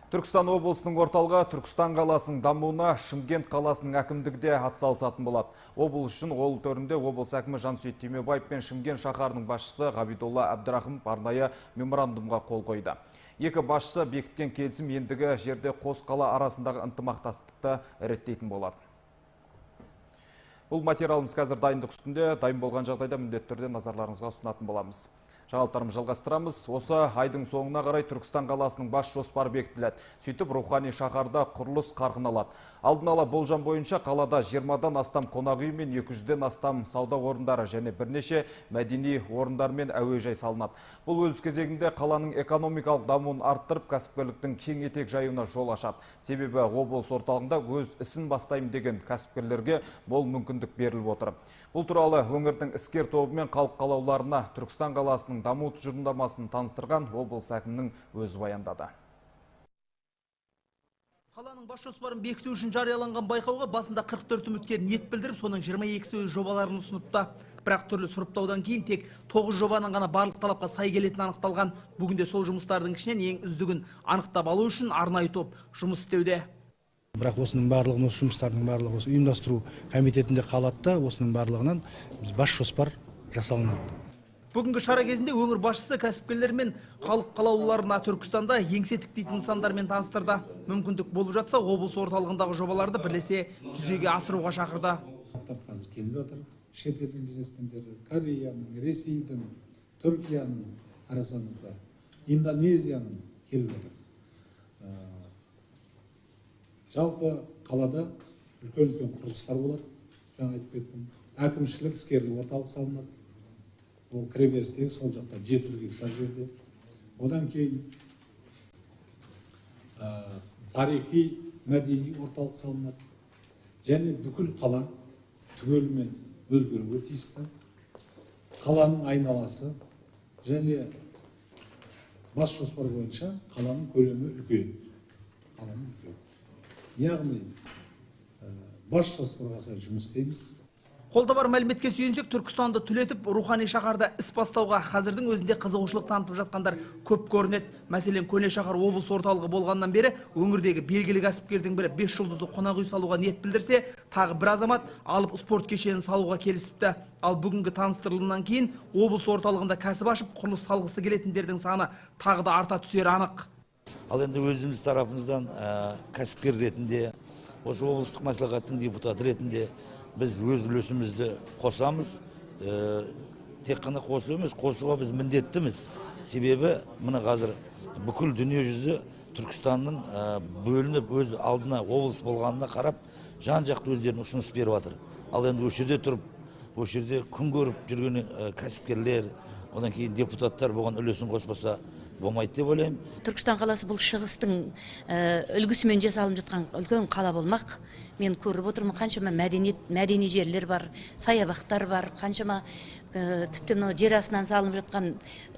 Түркістан облысының орталығы Түркістан қаласының дамуына Шымкент қаласының әкімдігі де атсалысатын болады. Облыс үшін ол төрінде облыс әкімі Жансейіт Түймебаев пен Шымкент шаһарының басшысы Ғабидолла Әбдірахымов арнайы меморандумға қол қойды. Екі басшысы бекіткен келісім ендігі жерде қос қала арасындағы ынтымақтастықты реттейтін болады. Бұл материалымыз қазір дайындық үстінде, дайын болған жағдайда міндетті түрде назарларыңызға ұсынатын боламыз. Жаңалықтарымызды жалғастырамыз. Осы айдың соңына қарай Түркістан қаласының бас жоспары бекітіледі. Сөйтіп, рухани шаһарда құрылыс қарқын алады. Алдын ала болжам бойынша қалада 20-дан астам қонақ үй мен 200-ден астам сауда орындары және бірнеше мәдени орындар мен әуежай салынады. Бұл өз кезегінде қаланың экономикалық дамуын арттырып, кәсіпкерліктің кең етек жаюына жол ашады. Себебі облыс орталығында өз ісін бастаймын деген кәсіпкерлерге мол мүмкіндік беріліп отыр. Бұл туралы өңірдің іскер тобы мен халық қалаулыларына Түркістан қаласының даму тұжырымдамасын таныстырған облыс әкімінің өзі баяндады. Қаланың бас жоспарын бекіту үшін жарияланған байқауға басында 44 үміткер ниет білдіріп, соның 22-сі өз жобаларын ұсыныпты. Бірақ түрлі сұрыптаудан кейін тек 9 жобаның ғана барлық талапқа сай келетіні анықталған. Бүгінде сол жұмыстардың ішінен ең үздігін анықтап алу үшін арнайы топ жұмыс істеуде. Бірақ осының барлығын, осы жұмыстардың барлығы осы ұйымдастыру комитетінде қалады да, осының барлығынан біз бас жоспар жасалынады. Бүгінгі шара кезінде өңір басшысы кәсіпкерлер мен халық қалаулыларына Түркістанда еңсе тіктейтін нысандармен таныстырды. Мүмкіндік болып жатса, облыс орталығындағы жобаларды бірлесе жүзеге асыруға шақырды. Қазір келіп жатыр шетелдің бизнесмендері, Кореяның, Ресейдің, Түркияның, қарасаңыздар, Индонезияның келіп жатыр. Жалпы қалада үлкен үлкен құрылыстар болады, жаңа айтып кеттім. Әкімшілік, іскерлік орталық салынады. Ол кіреберістегі сол жақта 700 гектар жерде. Одан кейін тарихи мәдени орталық салынады және бүкіл қала түгелімен өзгеруге тиісті. Қаланың айналасы және бас жоспар бойынша қаланың көлемі үлкен, қаланың үлкен, яғни бас жоспарға сай жұмыс істейміз. Қолда бар мәліметке сүйенсек, Түркістанды түлетіп, рухани шаһарда іс бастауға қазірдің өзінде қызығушылық танытып жатқандар көп көрінеді. Мәселен, көне шаһар облыс орталығы болғаннан бері өңірдегі белгілі кәсіпкердің бірі 5 жұлдызды қонақ үй салуға ниет білдірсе, тағы бір азамат алып спорт кешенін салуға келісіпті. Ал бүгінгі таныстырылымнан кейін облыс орталығында кәсіп ашып, құрылыс салғысы келетіндердің саны тағы да арта түсері анық. Ал енді өзіміз тарапымыздан кәсіпкер ретінде, осы облыстық мәслихаттың депутаты ретінде біз өз үлесімізді қосамыз. Тек қана қосу емес, қосуға біз міндеттіміз. Себебі мына қазір бүкіл дүние жүзі Түркістанның бөлініп өз алдына облыс болғанына қарап, жан жақты өздерінің ұсыныс беріп жатыр. Ал енді осы жерде тұрып, осы жерде күн көріп жүрген кәсіпкерлер, одан кейін депутаттар бұған үлесін қоспаса болмайды деп ойлаймын. Түркістан қаласы бұл шығыстың үлгісімен жасалынып жатқан үлкен қала болмақ. Мен көріп отырмын, қаншама мәдениет, мәдени жерлер бар, саябақтар бар, қаншама тіпті мынау жер астынан салынып жатқан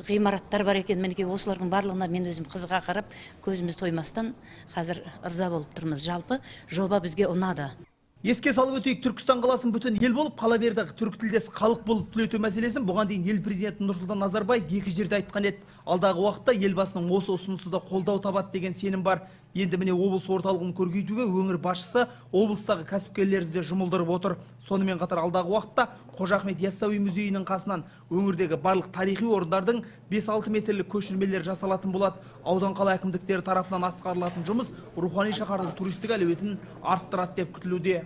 ғимараттар бар екен. Мінекей, осылардың барлығына мен өзім қызыға қарап, көзіміз тоймастан қазір ырза болып тұрмыз. Жалпы жоба бізге ұнады. Еске салып өтейік, Түркістан қаласын бүтін ел болып, қала берді түркі тілдес халық болып түлету мәселесін бұған дейін ел президенті Нұрсұлтан Назарбаев екі жерде айтқан еді. Алдағы уақытта елбасының осы ұсынысы да қолдау табады деген сенім бар. Енді міне, облыс орталығын көркейтуге өңір басшысы облыстағы кәсіпкерлерді де жұмылдырып отыр. Сонымен қатар алдағы уақытта Қожа Ахмет Яссауи музейінің қасынан өңірдегі барлық тарихи орындардың 5-6 метрлік көшірмелері жасалатын болады. Аудан, қала әкімдіктері тарапынан атқарылатын жұмыс рухани шаһардың туристік әлеуетін арттырады деп күтілуде.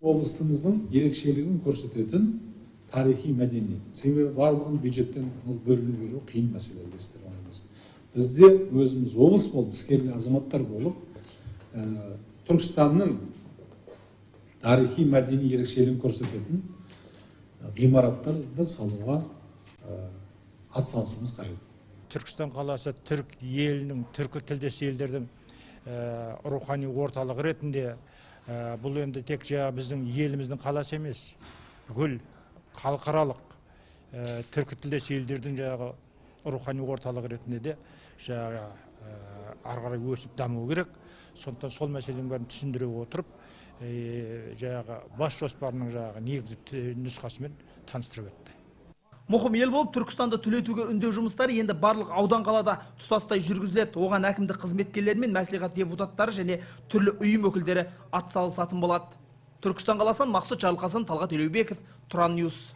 Облысымыздың ерекшелігін көрсететін тарихи мәдени, себебі барлығын бюджеттен ол бөліну беру қиын мәселе, білесіздер, оңай емес. Бізде өзіміз облыс болып, іскерлі азаматтар болып, Түркістанның тарихи мәдени ерекшелігін көрсететін ғимараттарды салуға атсалысуымыз қажет. Түркістан қаласы түрік елінің, түркі тілдес елдердің рухани орталығы ретінде, бұл енді тек жаңағы біздің еліміздің қаласы емес, бүкіл халықаралық түркі тілдес елдердің жаңағы рухани орталығы ретінде де жаңағы ары қарай өсіп даму керек. Сондықтан сол мәселенің бәрін түсіндіре отырып, жаңағы бас жоспарының жаңағы негізгі нұсқасымен таныстырып өтті. Мұқым ел болып Түркістанды түлетуге үндеу жұмыстары енді барлық аудан, қалада тұтастай жүргізіледі. Оған әкімдік қызметкерлері мен мәслихат депутаттары және түрлі ұйым өкілдері атсалысатын болады. Түркістан қаласынан Мақсұт Жарылқасын, Талғат Елеубеков, Тұран Ньюс.